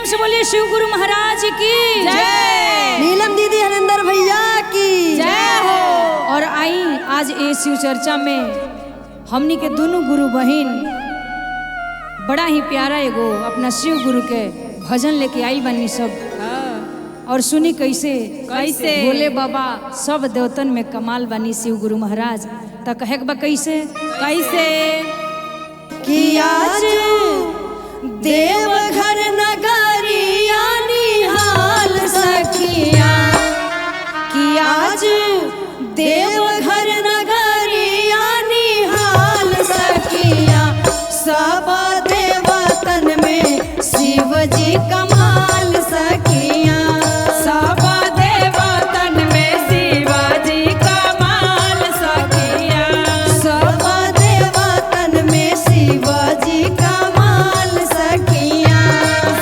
प्रेम से बोलिए शिव गुरु महाराज की जय। नीलम दीदी हरिंदर भैया की जय हो। और आई आज ए शिव चर्चा में हमनी के दोनों गुरु बहिन बड़ा ही प्यारा एगो अपना शिव गुरु के भजन लेके आई बनी सब। और सुनी कैसे कैसे? भोले बाबा सब देवतन में कमाल बनी शिव गुरु महाराज। त कहे के बा कैसे कैसे कि आज देवघर नगरिया निहाल सखिया, कि आज देवघर नगरिया निहाल सखिया, सब देवतन में शिव जी कमाल सखिया, सब देवतन में शिवाजी कमाल सखिया, सब देवतन में शिव जी कमाल सखिया,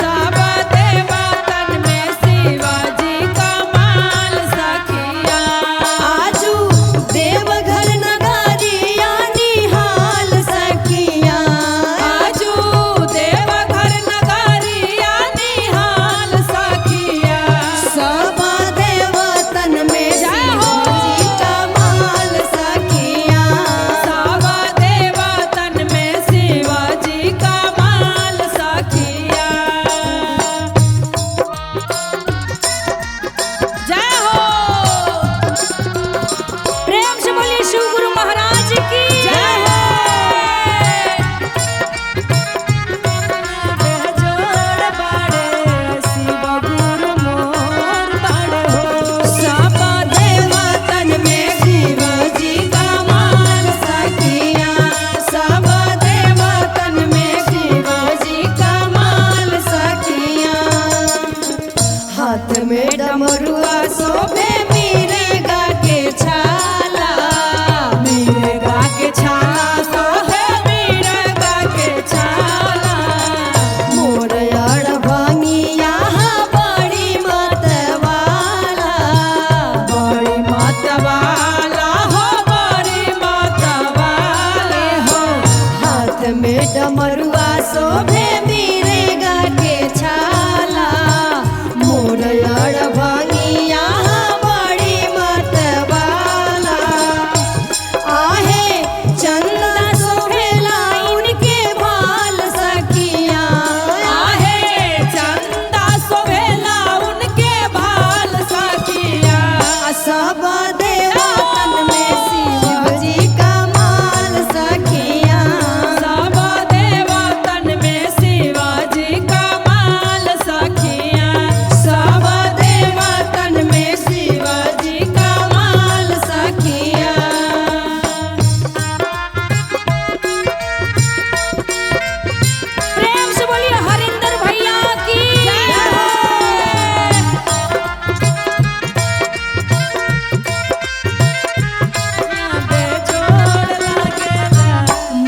सब देवतन में शिवाजी कमाल सखिया। आजू देवघर नगरिया निहाल सखिया, आजू देवघर नगरिया निहाल सखिया, सब देवतन में जय हो। शिवजी कमाल सखिया, सब देवतन में शिवाजी कमाल सखिया। जय हो। प्रेम से बोलिए शिव गुरु महाराज की जय हो। जोड़ बाड़े शिव गुरु मोर बाड़े हो, सब देवतन में शिवजी कमाल सखिया, सब देवतन में शिवजी कमाल सखिया। हाथ में डमरुआ शोभे मिरेगा के छाला, मिर्गा के छाला सोहे मिर्गा के छाला, मोर अड़भंगिया बड़ी मतवाला, बड़ी मतवाला हो बड़ी मतवाला हो। हाथ में डमरुआ शोभे मिरेगा के छाला, मोर अड़भंगिया बड़ी मतवाला। आहे चंदा शोभेला उनके भाल सखिया, आहे चंदा शोभेला उनके भाल सखिया, सब देवतन में शिवजी कमाल सखिया, सब देवतन में शिवाजी कमाल सखिया, सब देवतन में शिवजी कमाल सखिया। प्रेम से बोलिए हरिंदर भैया की जय हो। बेजोड़ लागेला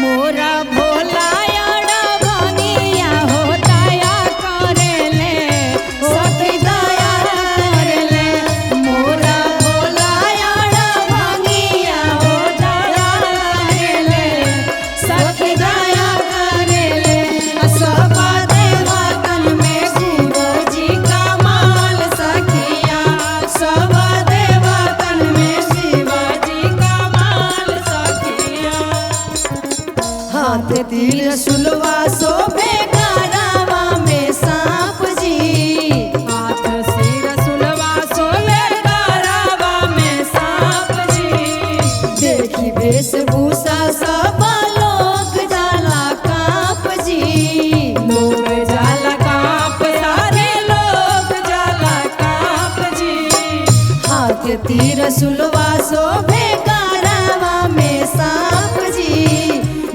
मोरा भोला अड़भंगिया हो दया करेले, सखी दया करले, मोरा भोला अड़भंगिया हो दया करले, सखी दया करले। सब देवतन में शिवजी कमाल सखिया, सब देवतन में शिवजी कमाल सखिया। हाथ तीर सुलवा शोभे गरावा में सांप जी, हाथ सिर सुलवा सोले गरावा में सांप जी, देखी वेशभूषा सब लोग जाला काप जी, लोग जाला काप सारे लोग जाला काप जी, हाथ तीर सुलवा शोभे गरावा में सांप जी,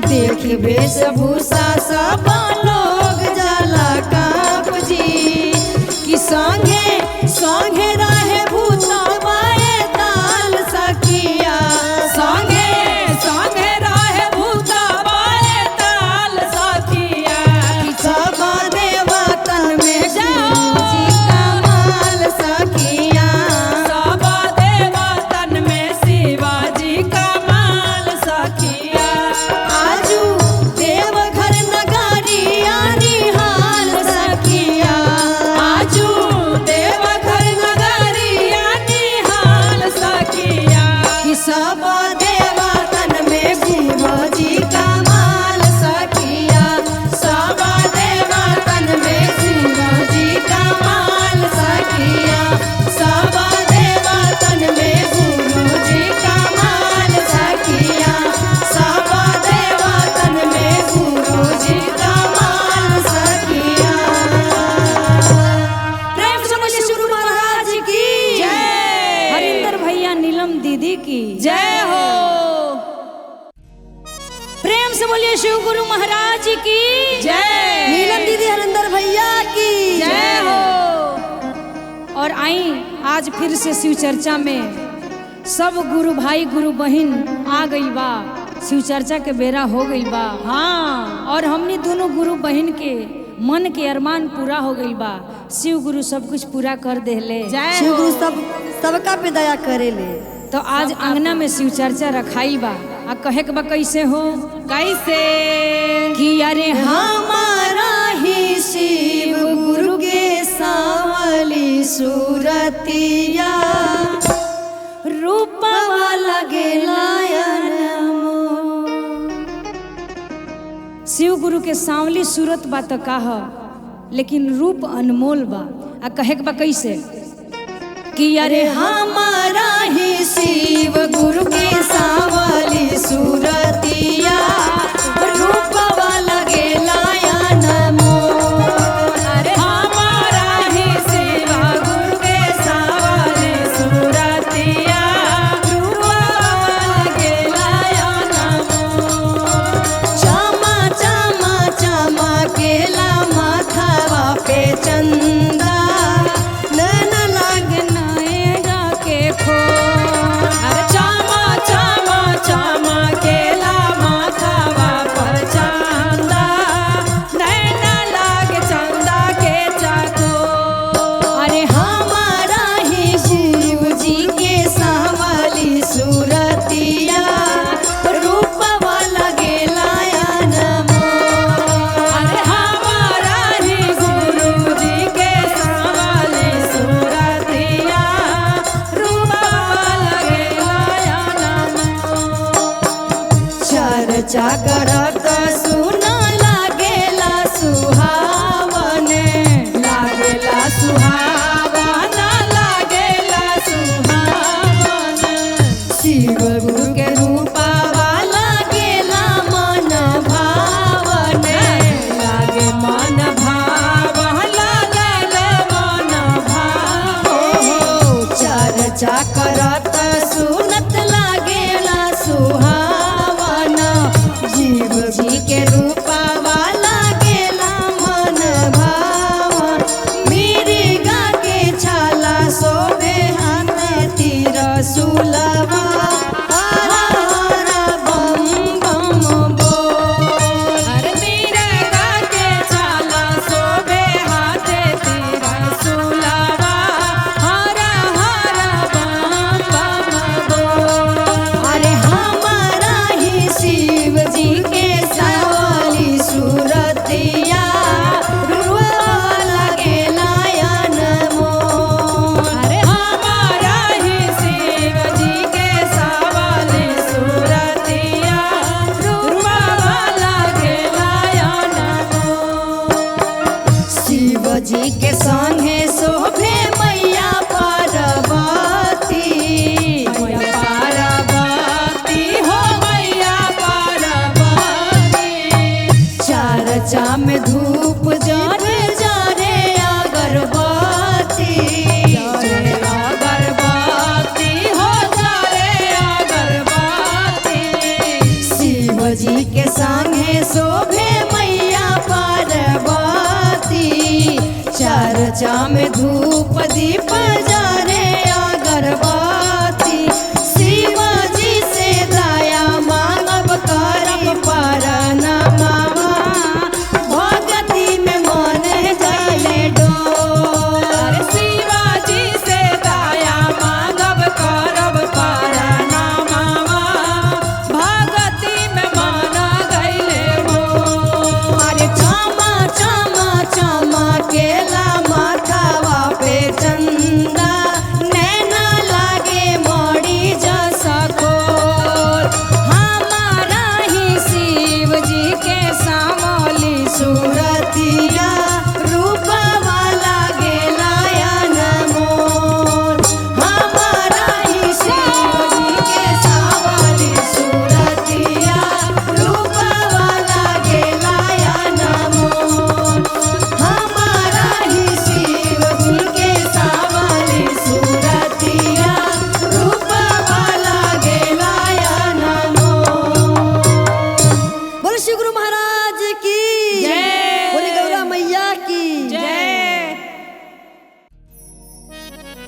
देखी वेशभूषा सब लोग जाला काप जी। कि संगे संगे रहे भूतवाए ताल सखिया, संगे संगे रहे भूतवाए ताल सखिया, सब देवतन में शिवजी कमाल सखिया, सब देवतन में शिवाजी कमाल सखिया। आजू देवघर नगरिया जी की जय। नीलम दीदी हरिंदर भैया की जय हो। और आई आज फिर से शिव चर्चा में सब गुरु भाई गुरु बहन आ गई बा। शिव चर्चा के बेरा हो गई बा। हाँ। और हमने दोनों गुरु बहन के मन के अरमान पूरा हो गई बा। शिव गुरु सब कुछ पूरा कर देले। जय शिव हो। गुरु सब सबका पे दया करेले। तो आज अंगना में शिव चर्चा रखाई बा। आ कहे के बा कैसे हो कैसे कि अरे हमारा ही शिव गुरु के सावली सूरतिया रूपवा लगेला शिव गुरु के सांवली सूरत बा त काह, लेकिन रूप अनमोल बा। आ कहे के बा कैसे कि अरे हमारा ही शिव गुरु के सावली सूरतिया रूपवा लगेला अनमोल। अरे हमारा ही शिव गुरु के सावली सूरतिया रूपवा लगेला अनमोल। चमा चमा चमकेला माथावा पे चंदा नैन लाग नैना के खो। अरे चमा चमा चमकेला माथावा पर चंदा नैना लाग चंदा के चाको। अरे हमारा ही शिव जी के सावली सूरतिया रूपवा लगेला अनमोल। अरे हमारा ही गुरु जी के सावली सूरतिया रूपवा लगेला अनमोल। चर्चा करत सुन लागेला सुहावन। लागेला सुहावन लागेला सुहावन। शिव गुरु के रूपवा लागेला मन भावन। लागे मन भावन लागेला मन भावन। चर्चा करत सुनत लागेला सुहावन। जीव जी के रूपवा लागेला मन भावन। मिर्गा के छाला शोभे हाथ तिरसुलवा हर हर बम बम बोल। अरे मिर्गा के छाला शोभे हाथे तिरसुलवा हर हर बम बम बोल। अरे हमारा ही शिव जी के सावली सूरतिया रूपवा लगेला अनमोल। अरे हमारा ही शिव जी के सावली सूरतिया रूपवा लगेला अनमोल। शिव जी के संगे शोभे मैया पार्वती। मैया पार्वती हो मैया पार्वती। चर्चा में धूप जरे जरे अगरबत्ती। जरे अगरबत्ती हो जरे अगरबत्ती। शिव जी के संगे शोभे मैया पार्वती। चर्चा में धूप दीप जरे अगरबत्ती। शिव जी से दया मांगब करब परनामा भगती में मन जाले डोल। अरे शिवाजी से दया मांगब करब परनामा भगती में मन गइले मोर। अरे चमा चमा चमकेला माथावा पे चंदा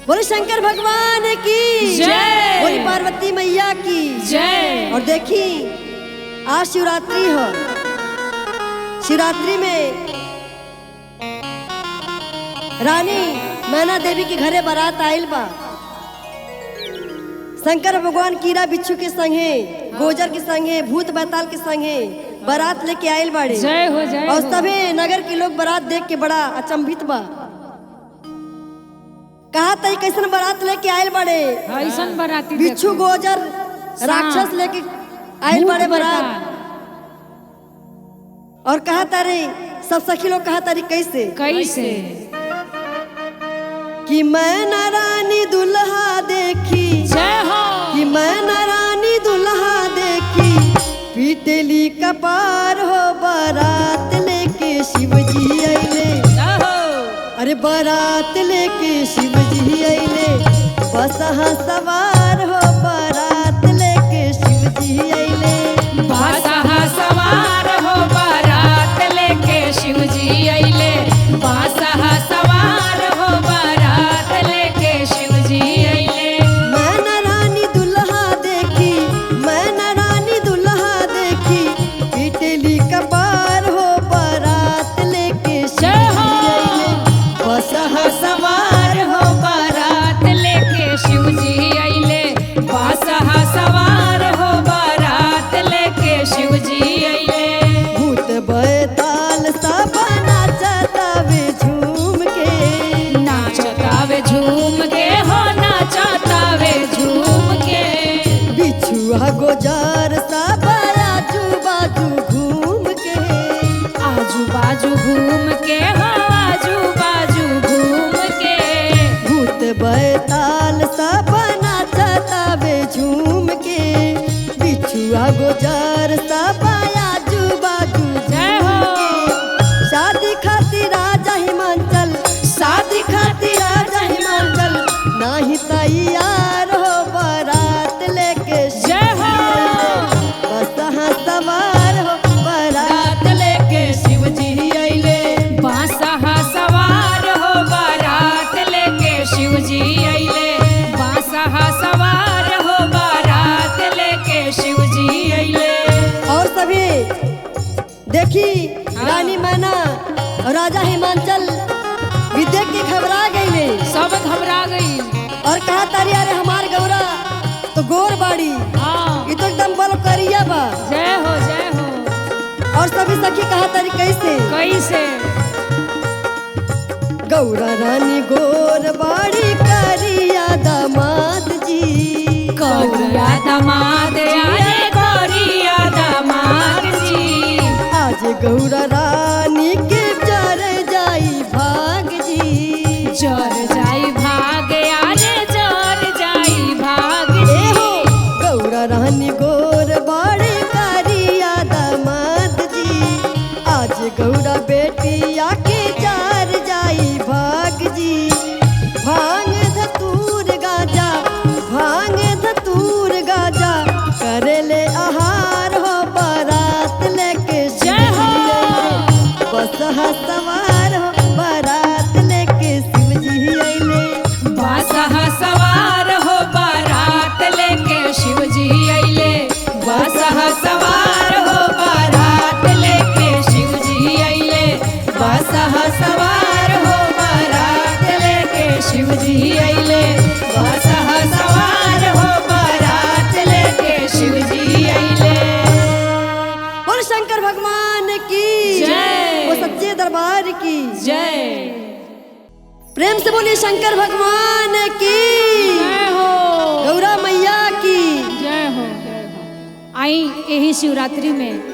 बोले शंकर भगवान की जय। बोली पार्वती मैया की जय। और देखी आज शिवरात्रि हो। शिवरात्रि में रानी मैना देवी के घरे बारात आइल बा। शंकर भगवान कीड़ा बिच्छू के संगे, गोजर के संगे, भूत बैताल के संगे बारात लेके आइल बाड़े। जय हो, जय और हो। सभी नगर के लोग बारात देख के बड़ा अचंभित बा। कहा तई कैसन बारात लेके आइल बाड़े, ऐसन बाराती बिच्छू गोजर राक्षस लेके आइल बाड़े बारात। और कहा तारे सब सखी लोग कहा तारी कैसे कैसे कि मैं न रानी दुल्हा देखी, जय हो। कि मैं न रानी दुल्हा देखी पीटली कपार हो बारात लेके शिवजी अइले। अरे बारात लेके शिवजी अइले, बसहा सवार हो बारात लेके शिवजी अइले। बासहा सवार हो बारात लेके शिवजी अइले, बासहा सवार हो बारात लेके शिवजी अइले। मैं न रानी दुल्हा देखी, मैं न रानी दुल्हा देखी पीटली कपार हो बारात लेके जय हो। शिवजी अइले, बसहा सवार हो बारात लेके शिवजी अइले, बासहा सवार हो बारात लेके शिवजी अइले। भूत बैताल सब नाचतावे झूम के, नाचतावे झूम के हो नाचतावे झूम के, बिछुआ गोजार सब आजू बाजू घूम के, आजू बाजू घूम के हो आजू बाजू घूम के, भूत बैताल सब नाचतावे झूम के, बिछुआ गोजार सब आजू बाजू जय हो। शादी खातिर राजा हिमाचल, शादी खातिर राजा हिमाचल नाही तैयार हो बारात लेके जय हो। बसहा सवार हो बारात लेके शिवजी अइले। बासहा सवार हो बारात लेके शिवजी अइले, बासहा सवार हो बारात लेके शिवजी अइले। और सभी देखी रानी मैना और राजा हिमाचल भी देख के घबरा गईले सब घबरा गई। और कहा तारी अरे हमार गौरा तो गोर बाड़ी, हाँ ये तो एकदम बल करिया बा। जय हो, जय हो। और सभी सखी कहा तारी कैसे कैसे गौरा रानी गोर बाड़ी करिया दामाद जी, करिया दामाद अरे करिया दामाद जी, आज गौरा रानी के जर जाई भाग जी, जर जाई भाग अरे जर जाई भाग ए जी। हो गौरा रानी गोर बाड़ी करिया दामाद जी, आज गौरा बेटिया के जर जाई भाग जी। भांग धतूर गाजा, भांग धतूर गाजा करेले आहार हो बारात लेके जय हो। बसहा सवार हो बारात लेके शिवजी अइले। बासहा सवार हो बारात लेके शिवजी अइले, बासहा सवार हो बारात लेके शिवजी अइले, बासहा सवार हो बारात लेके शिवजी अइले, बासहा सवार हो बारात लेके शिवजी अइले। बोल शंकर भगवान की जय। वो सच्चे दरबार की जय। प्रेम से बोलिए शंकर भगवान की जय हो, गौरा मैया की जय हो, जय हो। आई यही शिवरात्रि में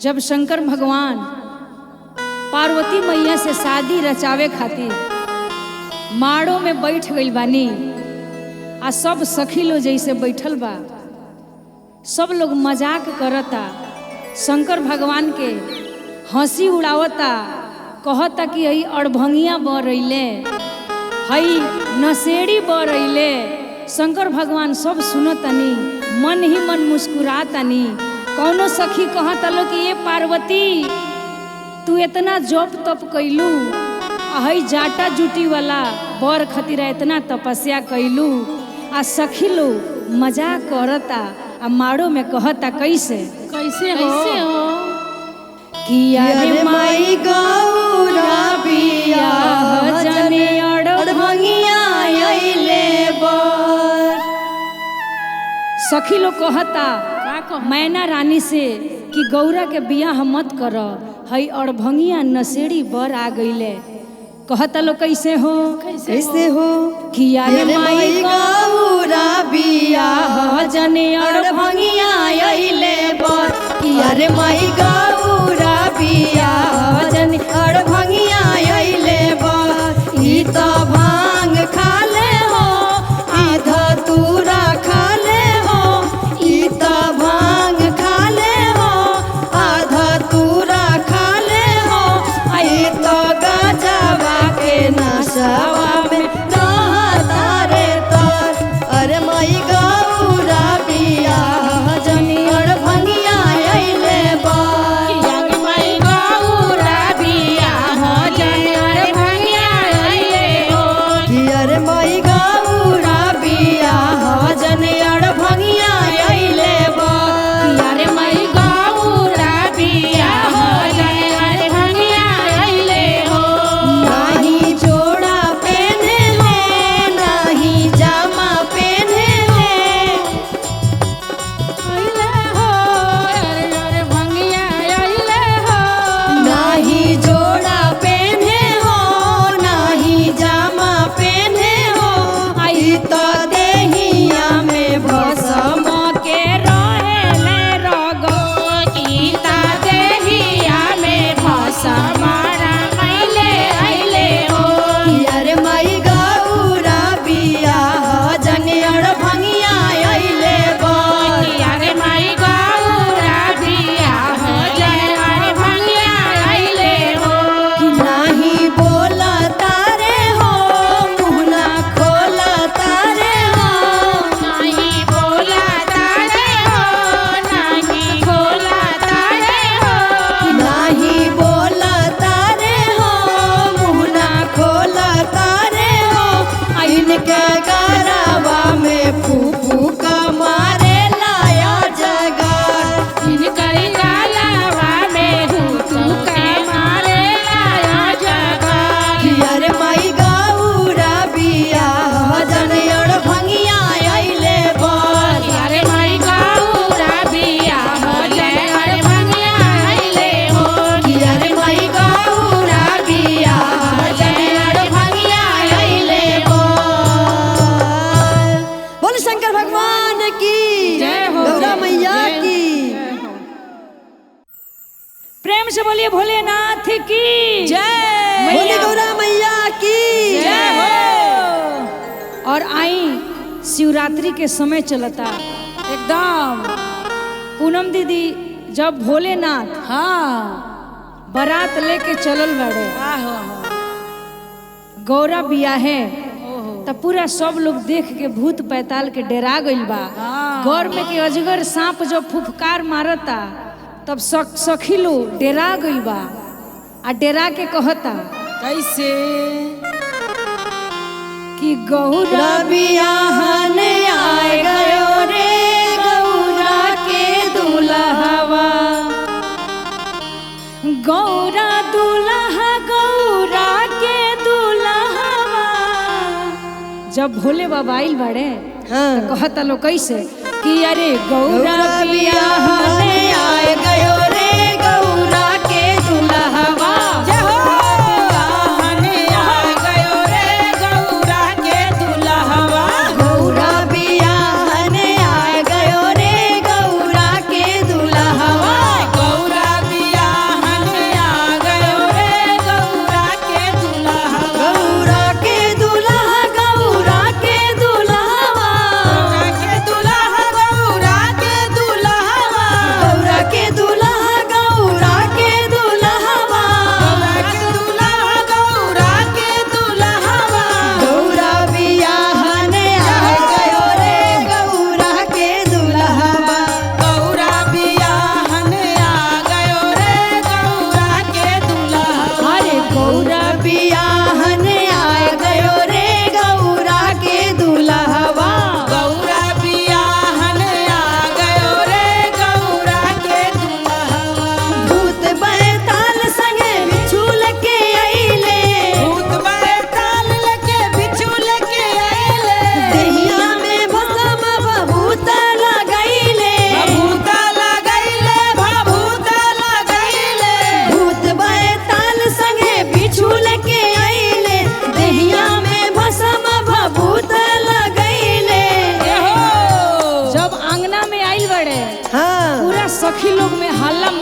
जब शंकर भगवान पार्वती मैया से शादी रचावे खातिर माड़ो में बैठ गइल बानी आ सब सखी लोग जैसे बैठल बा, सब लोग मजाक करता, शंकर भगवान के हंसी उड़ावता, कहता कि हई अड़भंगिया बरैले, हई नसेड़ी बरैले। शंकर भगवान सब सुनतनी, मन ही मन मुस्कुरातनी। कौनो सखी कहता लो कि ये पार्वती तू इतना जप तप कैलू आ आ हई जाटा जुटी वाला बर खातिर इतना तपस्या कैलू आ सखी लोग मजाक करता आ मारो में कहता कैसे कैसे हो? कैसे हो? कि अरे अरे माई माई गौरा बियाह जने अड़ अड़भंगिया अइले बर। सखी लोग कहता का कह मैना रानी से कि गौरा के बियाह मत कर, हई अड़भंगिया नसेड़ी बर आ गईले। कहता लोग कैसे हो? कैसे हो? कि अरे अरे माई माई गौरा बियाह जने अड़भंगिया अइले बर। कि अरे माई गौरा बियाह जने अड़भंगिया अइले बर। ई त भांग खाले हो, ई धतूरा खाले हो, ई त भांग खाले हो, आ धतूरा खाले हो, ई त गजवा के नशवा में रहता रे तर। अरे माई गौरा बियाह जनी अड़भंगिया अइले बर। अरे माई गौरा बियाह जने अड़भंगिया अइले हो। कि अरे माई गौरा बियाह जनी अड़भंगिया अइले बर। अरे माई गौरा बियाह जने अड़भंगिया अइले हो। नाही जोड़ा पेन्हे ले, नाही जामा पेन्हे ले, अइले हो, अरे अड़भंगिया अइले हो। नाही जोड़ा पेन्हे हो, नाही जामा पेन्हे हो, आई त देहिया में भसम के रहेले रगो गीता देहिया में भसम रमैले अइले हो। अरे माई गौरा बियाह जने अड़भंगिया अइले बर। अरे माई गौरा बियाह जने अड़भंगिया अइले हो। कि नाही बोला तारे हो, मुँह ना खोला तारे हो, नाही बोला तारे हो, नाही खोला तारे हो। नाही बोला तारे हो, मुँह ना खोला तारे हो, इनके गरबा में फूफू का मारे लाया जगार। इनकर गालावा में हुतु के मारे लाया जगा। कि अरे माई गौरा बियाह जने अड़भंगिया अइले बर। अरे माई गौरा बियाह जने अड़भंगिया अइले हो। कि अरे माई गौरा बियाह जने अड़भंगिया अइले बर। बोल शंकर भगवान की जय हो, गौरा जय मैया जय की। प्रेम से बोलिए भोलेनाथ की जय बोले गौरा मैया की जय हो। और आई शिवरात्रि के समय चलता एकदम पूनम दीदी जब भोलेनाथ हाँ बारात लेके चलल बाड़े आहो गौरा बियाहे ओहो त पूरा सब लोग देख के भूत पैताल के डरा गइल बा। गौर में के अजगर सांप जब फुफकार मारता तब सखी लोग डरा गइल बा आ डरा के कहता कैसे? कि गौरा बियाहन आए गयो रे गौरा के दुल्हवा। गौरा दुल्हा गौरा के दुल्हवा। जब भोले बाबा आइल बाड़े हाँ। कहता लोग कैसे कि अरे गौरा गौरा बियाहन बियाहन आए गयो रे गौरा के दुल्हवा। जय हो। बियाहन आ गयो रे गौरा के दुल्हवा। गौरा बियाहन आए गयो रे गौरा के दुल्हवा। गौरा बियाहन आ गयो रे गौरा के दुल्हवा। गौरा के दुल्हा गौरा के दुल्हवा। गौरा के दुल्हा गौरा के दुल्हवा।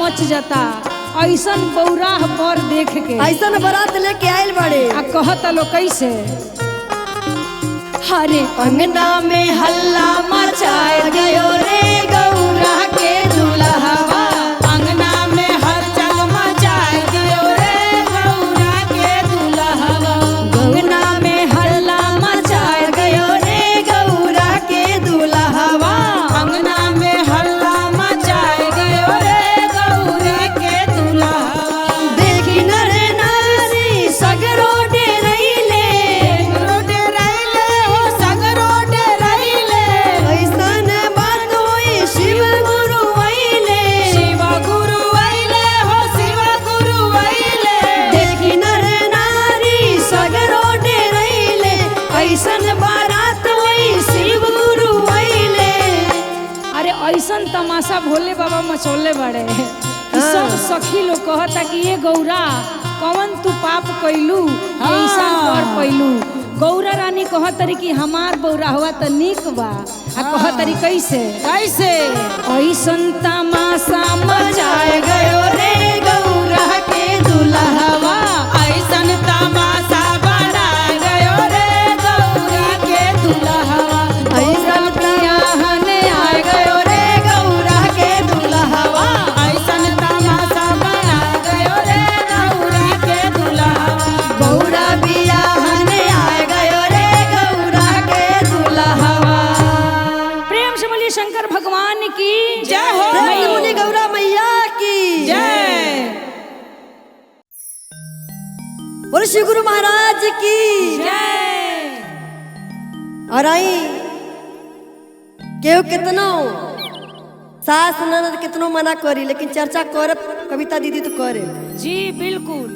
मच जाता ऐसन बौराह पर देख के। ऐसन बारात लेके आयल बड़े। आ कहता लो कैसे, हरे अंगना में हल्ला मचाए गयो रे गौरा के दुल्हवा। अंगना में हलचल मचाए दियो रे गौरा के दुल्हवा। अंगना में हल्ला मचाए गयो रे गौरा के दुल्हवा। अंगना में हल्ला मचाए गयो रे गौरा के दुल्हवा। देखी नर नारी सगरो डेरैले। सगरो डेरैले हो सगरो डेरैले। ऐसन बात होई शिव गुरु अइले। शिव गुरु अइले हो शिव गुरु अइले। देखी नर नारी सगरो डेरैले। ऐसन बारात होई शिव गुरु अइले। अरे ऐसन तमाशा भोले बाबा मचौले बड़े कि सब सखी लोग कहता कि ये गौरा कौन तू पाप कैलू ऐसा कर पैलू। गौरा रानी कहतरी कि हमार बौराहवा त निक बा। आ कहतरी कैसे कैसे, ऐसन तमाशा मचाए गयो रे गौरा के दुल्हवा। ऐसन तमाशा बना गयो रे गौरा के दुल्हवा। ऐसन बियाहने आए गयो रे गौरा के दुल्हवा। ऐसन तमाशा बना गयो रे गौरा के दुल्हवा। गौरा बियाहने आए गयो रे गौरा के दुल्हवा। प्रेम से बोलिए शंकर भगवान की जय हो। प्रेम से बोलिए गौरा मैया की जय। बोलो श्री गुरु महाराज की जय। और आई केहू कितनो सास ननद कितनो मना करी लेकिन चर्चा करे कविता दीदी तो करे जी बिल्कुल।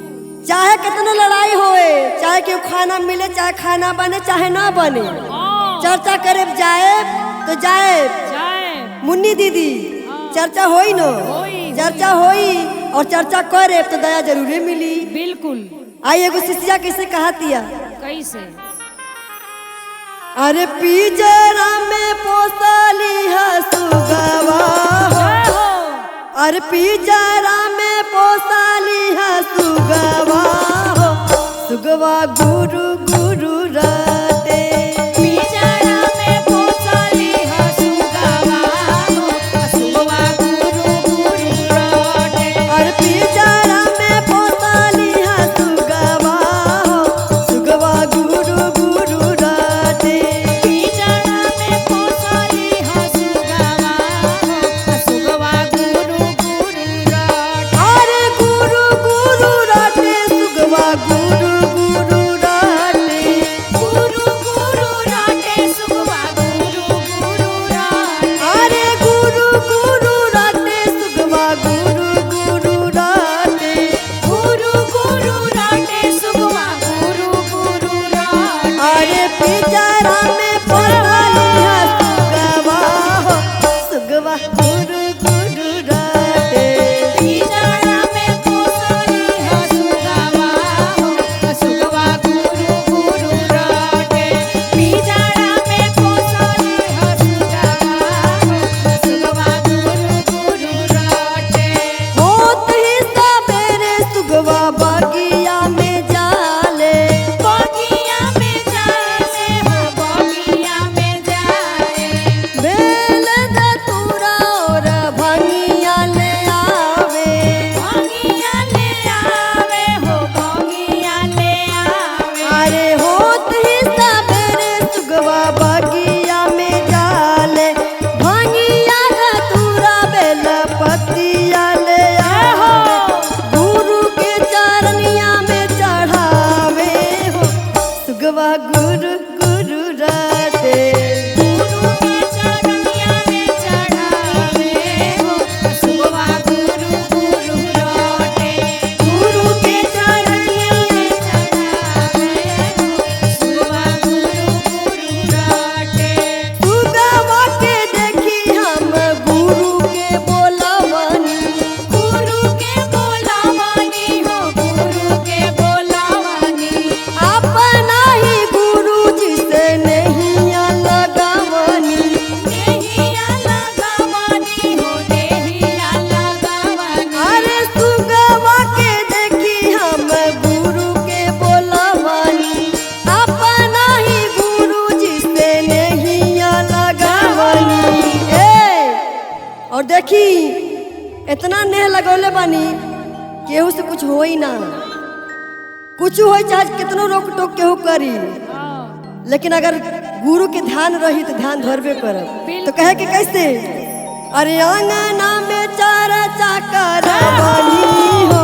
चाहे कितनो लड़ाई होए, चाहे केहू खाना मिले, चाहे खाना बने चाहे ना बने, चर्चा करे जाए तो जाए। जाए मुन्नी दीदी चर्चा होई नो, होई। चर्चा होई और चर्चा करे तो दया जरूरी मिली। बिल्कुल। आई एगो शिष्या कैसे कहतिया, कैसे, अरे पिजरा में पोसली हसुगवा। जय हो। अरे पिजरा में पोसली हसुगवा हो, सुगवा गुरु गुरु रटे। पिजरा में पोसली हसुगवा हो, हसुगवा गुरु गुरु रटे। अरे पिजरा में पोसली हसुगवा हो, सुगवा गुरु गुरु रटे। पिजरा में पोसली हसुगवा हो, हसुगवा गुरु गुरु रटे। अरे गुरु गुरु रटे, सुगवा गुरु गुरु रटे। इतना नेह लगौले बानी केहू से कुछ हो ही ना, कुछ हो चाहे कितनो रोक टोक केहू करी, लेकिन अगर गुरु के ध्यान रही तो ध्यान धरबे करब। तो कहे के कैसे, अरे आंगना में चर्चा करवानी हो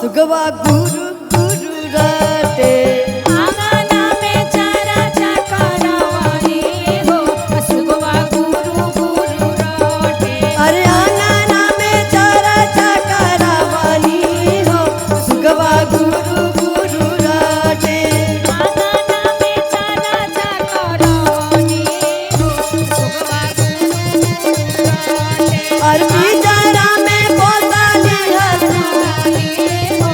सुगवा गुरु गुरु रटे। आंगना में चर्चा करवानी हो सुगवा गुरु गुरु रटे। अरे आंगना में चर्चा करवानी हो सुगवा गुरु गुरु रटे। आंगना में चर्चा करवानी हो सुगवा गुरु गुरु रटे। और पिंजरा में पोताली हसू हो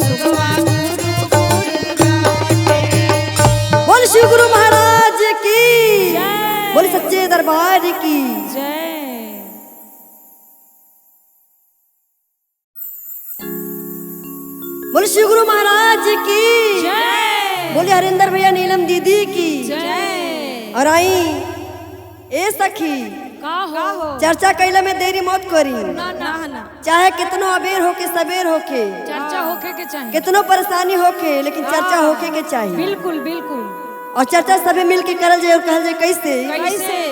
सुगवा गुरु गुरु रटे। बोल शिव गुरु महाराज की, बोल सच्चे दरबार की जय। बोल शिव गुरु महाराज की जय। बोले हरिंदर भैया नीलम दीदी की जय। और आई ए सखी का हो चर्चा कैला में देरी मत करी, ना ना ना, चाहे कितनो अबेर होके सबेर होके, चर्चा होके के चाहिए, कितनो परेशानी होके, लेकिन चर्चा होके के चाहिए। बिल्कुल बिल्कुल। और चर्चा सभी मिल के करल जाए और कहल जाए कैसे, कैसे?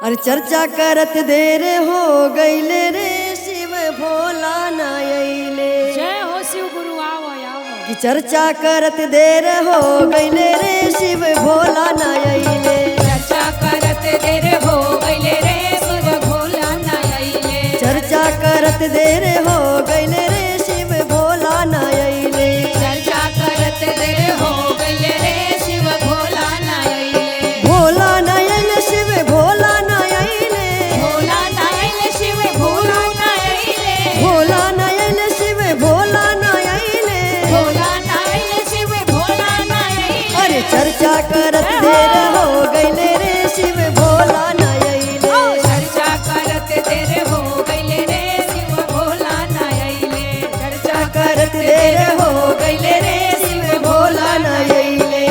अरे चर्चा करत देर हो गईले रे शिव भोला ना अइले। जय हो शिव गुरु, आओ आओ। कि चर्चा करत देर हो गईले रे शिव भोला ना अइले। चर्चा करत देर हो गईले रे शिव भोला ना अइले। चर्चा करत देर हो गईले रे शिव भोला ना अइले। चर्चा करत देर हो गईले रे शिव भोला ना अइले। भोला ना अइले शिव भोला ना अइले। भोला ना अइले शिव भोला ना अइले। भोला ना अइले शिव भोला ना अइले। भोला ना अइले शिव भोला ना अइले। अरे चर्चा करत देर हो गईले रे शिव भोला ना अइले। चर्चा करत देर हो गईले रे शिव भोला ना अइले। चर्चा करत देर हो गईले रे शिव भोला ना अइले।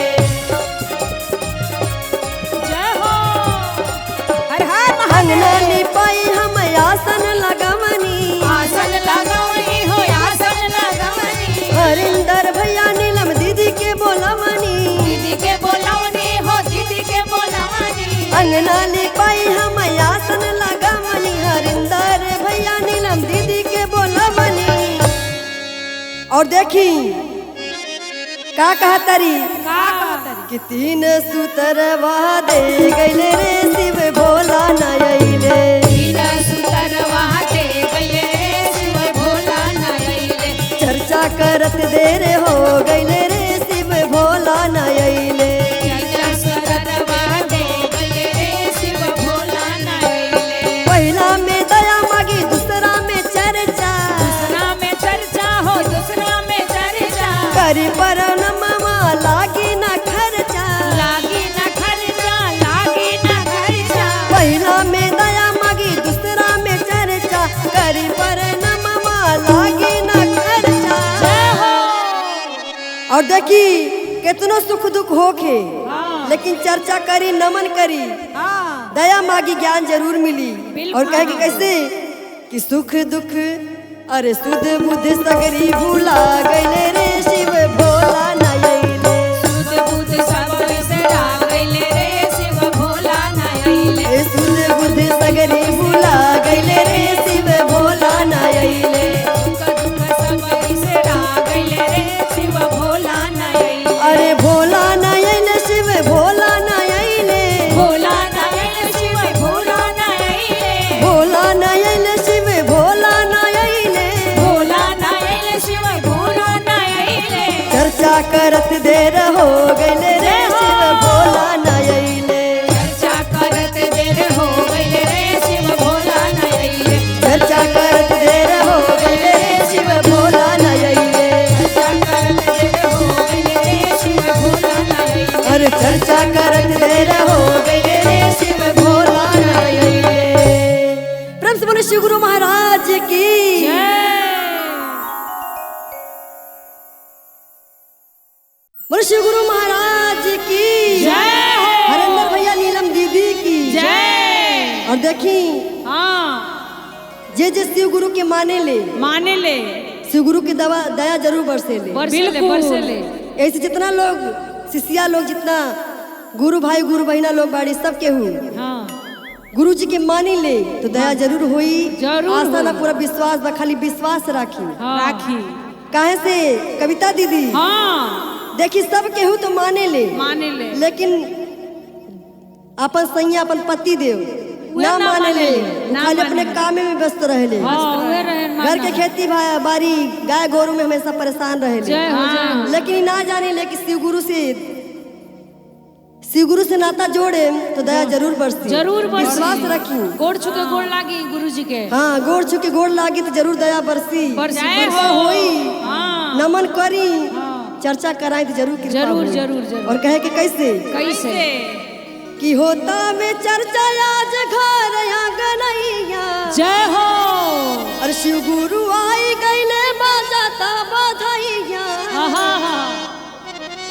जय हो हर हर अंगना लिपाई हम आसन लगवनी। आसन लगवनी हो आसन लगवनी। हरिंदर भैया नीलम दीदी के बोलवनी। दीदी के बोलवनी हो दीदी के बोलवनी। अंगना लिपाई हम आसन लगवनी। हरिंदर भैया नीलम दीदी के बोलवनी। और देखी का कहतरी का कहतरी कि तीन सुतरवा दे गईले रे शिव भोला ना अइले। तीन सुतरवा दे गईले रे शिव भोला ना अइले। चर्चा करत देर हो गईले रे शिव भोला ना अइले। चर्चा सुतरवा दे गईले रे शिव भोला ना अइले। पहिला में दया मांगी दूसरा में चर्चा। दूसरा में चर्चा हो दूसरा में चर्चा। करी पर नमा लागी ना खर्चा। लागी ना खर्चा लागी ना खर्चा। पहिला में दया मांगी दूसरा में चर्चा। करी पर नमा लागी ना खर्चा। जय हो। और देखी कितनो सुख दुख होखे, लेकिन चर्चा करी नमन करी दया मांगी ज्ञान जरूर मिली। और कहे कि कैसे कि सुख दुख अरे सुध बुध सगरी भूला गईले रे शिव भोला ना अइले। सुध बुध सब बिसरा गईले रे शिव भोला ना अइले। सुध बुध सगरी भूला गईले रे शिव भोला ना अइले। सुख दुख सब बिसरा गईले रे शिव भोला ना अइले। अरे भोला ना अइले शिव भोला ना अइले। भोला ना अइले शिव भोला ना अइले। भोला ना अइले शिव भोला ना अइले। भोला ना अइले शिव भोला ना अइले। चर्चा करत देर हो गईले रे शिव भोला ना अइले। चर्चा करत देर हो गईले रे शिव भोला ना अइले। चर्चा करत देर हो गईले रे शिव भोला ना अइले। चर्चा करत देर हो गईले रे शिव भोला ना अइले। अरे चर्चा करत देर हो गईले रे शिव भोला ना अइले। प्रेम से बोलो शिव गुरु महाराज की जय। बोलो शिव गुरु महाराज की जय हो। हरिंदर भैया नीलम दीदी की जय। और देखी हाँ जे जे शिव गुरु के माने ले, माने ले, शिव गुरु के दवा दया जरूर बरसे ले। बरसे ले, बरसे ले। ऐसे जितना लोग शिष्या लोग, जितना गुरु भाई गुरु बहिना लोग बाड़ी, सब केहू हाँ गुरु जी के मानी ले तो दया जरूर होई। जरूर आस्था ना पूरा विश्वास बा, खाली विश्वास राखी। हाँ। राखी। काहे से कविता दीदी, हाँ देखी सब केहू तो माने ले, माने ले, लेकिन अपन सैया अपन पति देव ना ना माने ले, माने ले, ना खाली अपने माने ले। काम में व्यस्त रहे ले। हाँ, उहे रहे घर के खेती बाड़ी गाय गोरू में हमेशा परेशान रहे ले। जय हो, जय हो। लेकिन ना जाने ले कि शिव गुरु से, शिव गुरु से नाता जोड़े तो दया जरूर बरसी। जरूर बरसी। विश्वास रखी। गोड़ छुके गोड़ लागी गुरु जी के। हाँ, गोड़ छुके गोड़ लागी तो जरूर दया बरसी। बरसी, जय कृपा हो। होई। हाँ नमन करी, चर्चा कराई तो जरूर कृपा जरूर होई। जरूर जरूर। और कहे के कैसे कैसे कि होता में चर्चा आज घर आंगनैया, जय हो। और शिव गुरु आई गईले बाजाता बधाइया। आहा हा।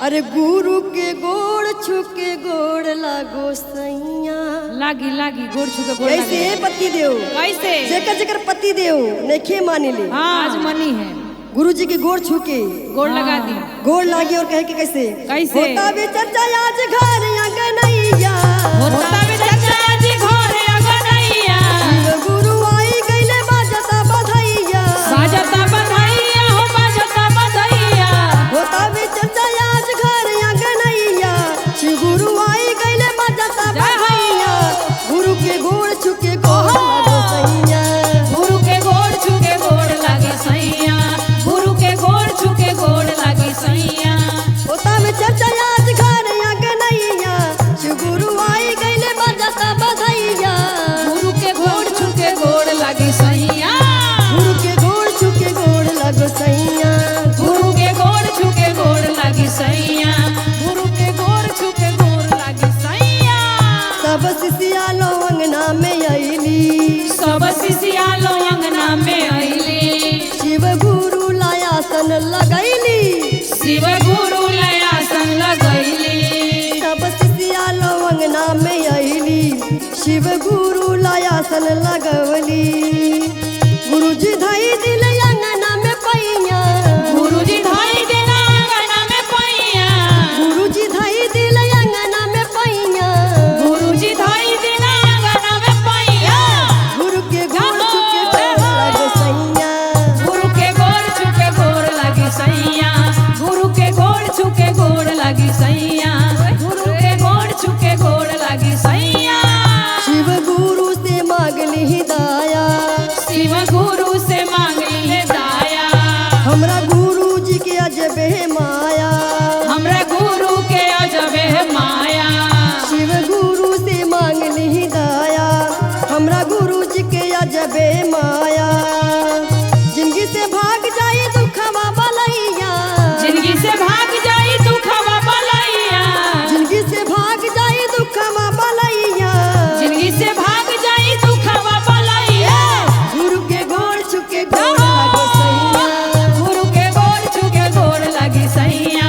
अरे गुरु के गोड़ छुके गोड़ लागो सैया। लागी लागी गोड़ छुके गोड़ लागी। ऐसे पति देव, कैसे? जेकर जेकर पति देव नइखे माने ले, हाँ आज मनी है गुरु जी के गोड़ छुके गोड़ लगा दी। गोड़ लागी। और कहे के कैसे कैसे? होता भी चर्चा आज घर आंगनैया, होता बे चर्चा आज घर आंगनैया, शिव गुरु आई गईले बाजता बधाइया। बाजता बधाइया हो, बाजता बधाइया। होता भी चर्चा आज घर आंगनैया, शिव गुरु आई गईले बाजता बधाइया। गुरु के गोड़ छुके गोड़ लागो सैया, गुरु के गोड़ छुके गोड़ लागे सैया, गुरु के गोड़ छुके गोड़ लागे सैया। होता में चर्चा आज घर आंगनैया, शिव गुरु आई गईले बाजता बधाइया। गुरु के गोड़ छुके गोड़ लागे सैया, गुरु के गोड़ छुके गोड़ लागो सैया, गुरु के गोड़ छुके गोड़ लागे सैया, गुरु के गोड़ छुके गोड़ लागे सैया। सब शिष्या लो अंगना में आईली, सब शिष्या लो अंगना में आईली, शिव गुरु लायासन लगैली, शिव गुरु लयासन लगैली। सब शिष्या लो अंगना में आईली, शिव गुरु लायासन लगवली। गुरुजी धाई दिल अंगना में पैया, गुरुजी धाई देना अंगना में पैया, गुरुजी धाई दिल अंगना में पैया, गुरुजी धाई देना अंगना में पैया। गुरु के गोड़ छुके गोड़ लागो सैया, गुरु के गोड़ छुके गोड़ लागे सैया, गुरु के गोड़ छुके गोड़ लागे सैया, गुरु के गोड़ छुके गोड़ लागे सैया। शिव गुरु से मांगली दाया, शिव गुरु से मांगली दाया, हमरा गुरु जी के अजबे माया, हमरा गुरु के अजबे माया। शिव गुरु से मांगली दाया, हमरा गुरु जी के अजबे माया। जिंदगी से भाग जाई दुखवा बलैया, जिंदगी से भाग जाई दुखवा बलैया, जिंदगी से भाग जाई दुखवा बलैया, जिंदगी से भाग जाई दुखवा बलैया। गुरु के गोड़ छुके गोड़ लागो सैया, गुरु के गोड़ छुके गोड़ लागी सैया,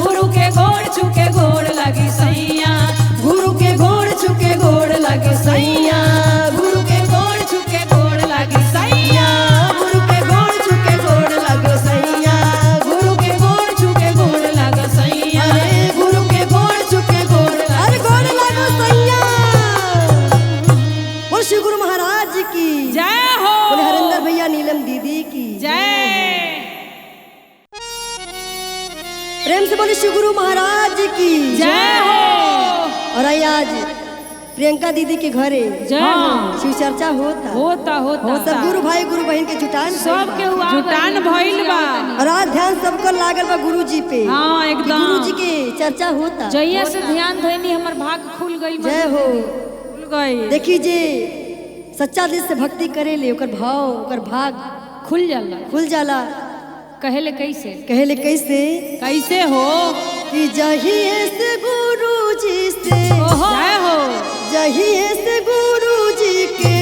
गुरु के गोड़ छुके गोड़ लागी सैया, गुरु के गोड़ छुके गोड़ लागे सैया, गुरु के गोड़ छुके गोड़ लागी सैया, गुरु के गोड़ छुके गोड़ लागो सैया, गुरु के गोड़ छुके गोड़ लागी सैया, अरे गुरु के गोड़ छुके गोड़, अरे गोड़ लागो सैया। बोल श्री गुरु महाराज की जय हो। बोले हरिंदर भैया नीलम दीदी की जय। प्रेम से बोले श्री गुरु महाराज की जय हो। और आई आज प्रियंका दीदी के घरे जय हो। शिव चर्चा होता, होता होता सब गुरु भाई गुरु बहन के जुटान सब के हुआ जुटान भइल बा। और आज ध्यान सबको लागल बा गुरु जी पे। हाँ एकदम गुरु जी के चर्चा होता। जहिया से ध्यान धइनी हमर भाग खुल गई। जय हो। खुल गई। देखी जे सच्चा दिल से भक्ति करे ले ओकर भाव ओकर भाग खुल जाला। खुल जाला। कहेले कैसे, कहेले कैसे, कैसे हो कि जहिए से गुरु जी से, जय हो, जहिए से गुरु जी के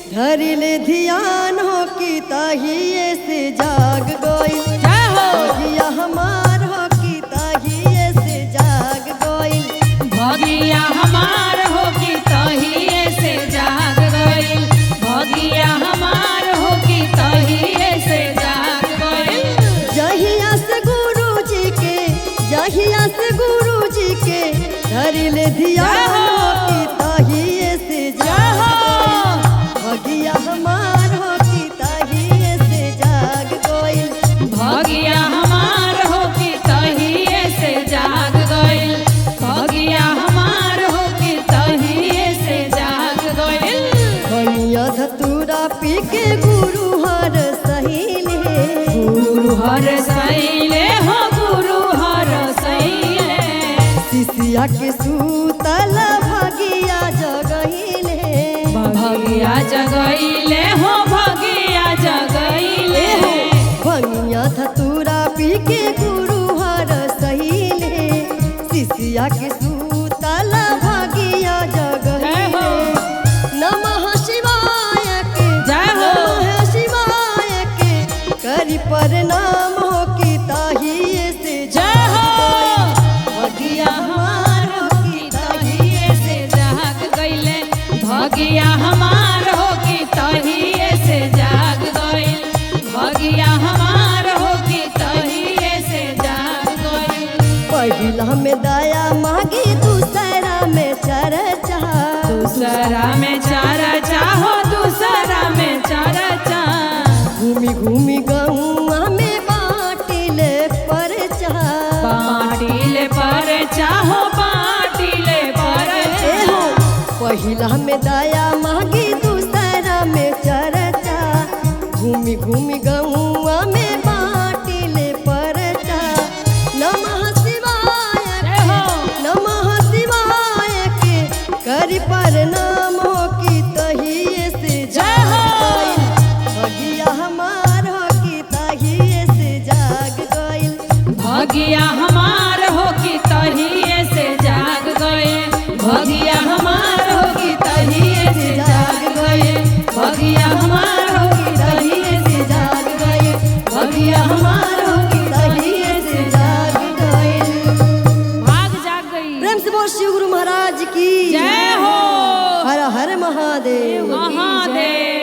धरिले ध्यान हो कि ताहिए से जाग गइल। जय हो। भगिया हमार हो कि ताहिए से जाग गइल। भगिया हमार हो कि तहिए से जाग गइल। भगिया हमार जहिया से गुरु जी के धरिले धियान हो की तहिए से जाग गइल। भगिया हमार हो की तहिए से जाग गइल। भगिया हमार हो कि तहिए से जाग गइल। भगिया हमार हो कि तहिए से जाग गइल। भनिया धतूरा पी के गुरु हर सहीले। गुरु हर सैले हो गुरु हर सैले। सिसिया के सूतल भगिया जगहिले। भगिया जगैले हो भगिया जगैले। भनिया धतूरा पी के गुरु हर सहीले। सिसिया के सूतल भगिया जगहिले। जय हो। नमः शिवाय के जय हो। नमः शिवाय के करी प्रणाम हो की ताहिए से जय हो। भगिया हमार हो की तहिए से जाग गइले। भगिया हमार हो कि तहिए से जाग गइल। भगिया हमार हो कि तहिए से जाग गइल। पहिला में दया मांगी दूसरा में चर्चा। दूसरा में चारा चाहो दूसरा में चारा चाह। घूमी घूमी गहुआ में बाटिले परचा। बाटिले पर चाहो बाटिले पर ए हो पहिला में दया मांगी दूसरा में चर्चा। घूमी घूमी गहुआ में बाटिले परचा। नमः शिवाय जय हो। नमः शिवाय के करी प्रणाम हो की तहिए से जय हो। गइल। भगिया हमार हो की तहिए से जाग गइल। भगिया हमार हो कि तहिए से जाग गए। भगिया हमार हो कि तहिए से जाग गए। भगिया हमार हो कि तहिए से जाग गए। भगिया हमार हो कि तहिए से जाग गए। भाग जाग गई। प्रेम से बोल शिव गुरु महाराज की जय हो। हर हर महादेव। महादेव।